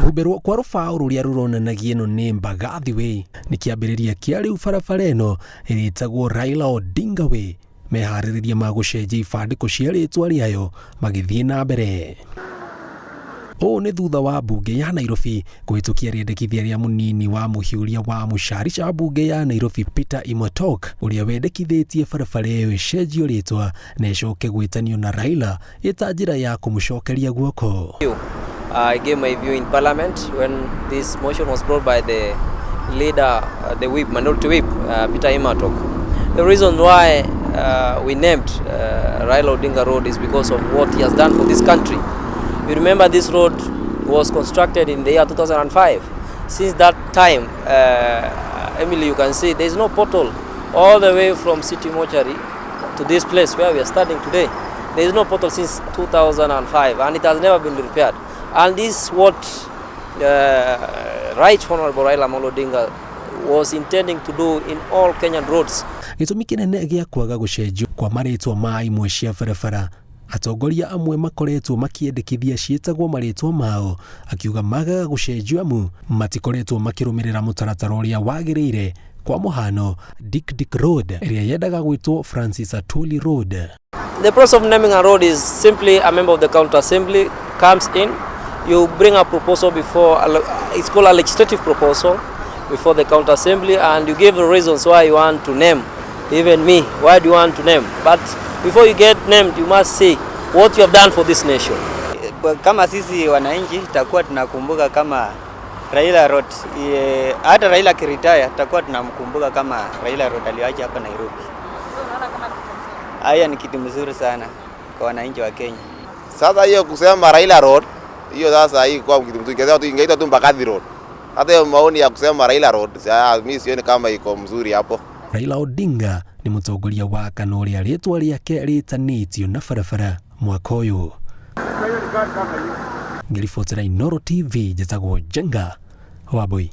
Kũhumbĩrwo kwa rũbaũ rũrĩa rũronanagia ĩno nĩ Mbagathi Way nĩ kĩambĩrĩria kĩa rĩu barabara ĩno ĩrĩtagwo Raila Odinga Way, meharĩrĩria ma gũcenjia ibandĩko cia rĩtwa rĩayo magĩthiĩ na mbere. Ũũ nĩ thutha wa mbunge ya Nairobi kũhĩtũkia rĩendekithia rĩa mũnini wa mũhiũria wa mũcarica mbunge ya Nairobi Peter Imotok, ũrĩa wendekithĩtie barabara ĩyo ĩcenjio rĩtwa na ĩcoke gwĩtanio na Raila ĩta njĩra ya kũmũcokeria guoko. I gave my view in Parliament when this motion was brought by the leader, the whip, minority whip, Peter Imwatok. The reason why we named Raila Odinga Road is because of what he has done for this country. You remember this road was constructed in the year 2005. Since that time, Emily, you can see there is no pothole all the way from City Mortuary to this place where we are standing today. There is no pothole since 2005 and it has never been repaired. And this is what Right Honorable Raila Amolo Odinga was intending to do in all Kenyan roads. Gĩtũmi kĩnene gĩa kwaga gũcenjio kwa marĩtwa ma imwe cia barabara, atongoria amwe makoretwo makĩendekithia ciĩtagwo marĩtwa mao, akiuga magaga gũcenjio amu matikoretwo makĩrũmĩrĩra mũtaratara ũrĩa wagĩrĩire, kwa mũhano Dik Dik Road ĩrĩa yendaga gwĩtwo Francis Atwoli Road. The process of naming a road is simply a member of the county assembly comes in, you bring a proposal before, it's called a legislative proposal, before the county assembly, and you give the reasons why you want to name. Even me, why do you want to name? But before you get named, you must see what you have done for this nation. Kama sisi wananchi tutakuwa tunakumbuka kama Raila Road, hata Raila akiretire tutakuwa tunamkumbuka kama Raila Road aliacha hapa Nairobi. Haya ni kitu mzuri sana kwa wananchi wa Kenya. Sasa hiyo kusema Raila Road, hiyo sasa hii kwa kitu mzuri, ingesema tu, ingeitwa tu Mbagathi Road. Hata hiyo maoni ya kusema Raila Road, mimi sioni kama iko mzuri hapo. Raila Odinga nĩ mũtongoria wa kana ũrĩa rĩtwa rĩake rĩtanĩtio na barabara mwaka ũyũ. Ngĩribotera Inooro TV, njĩtagwo Njenga Wambui.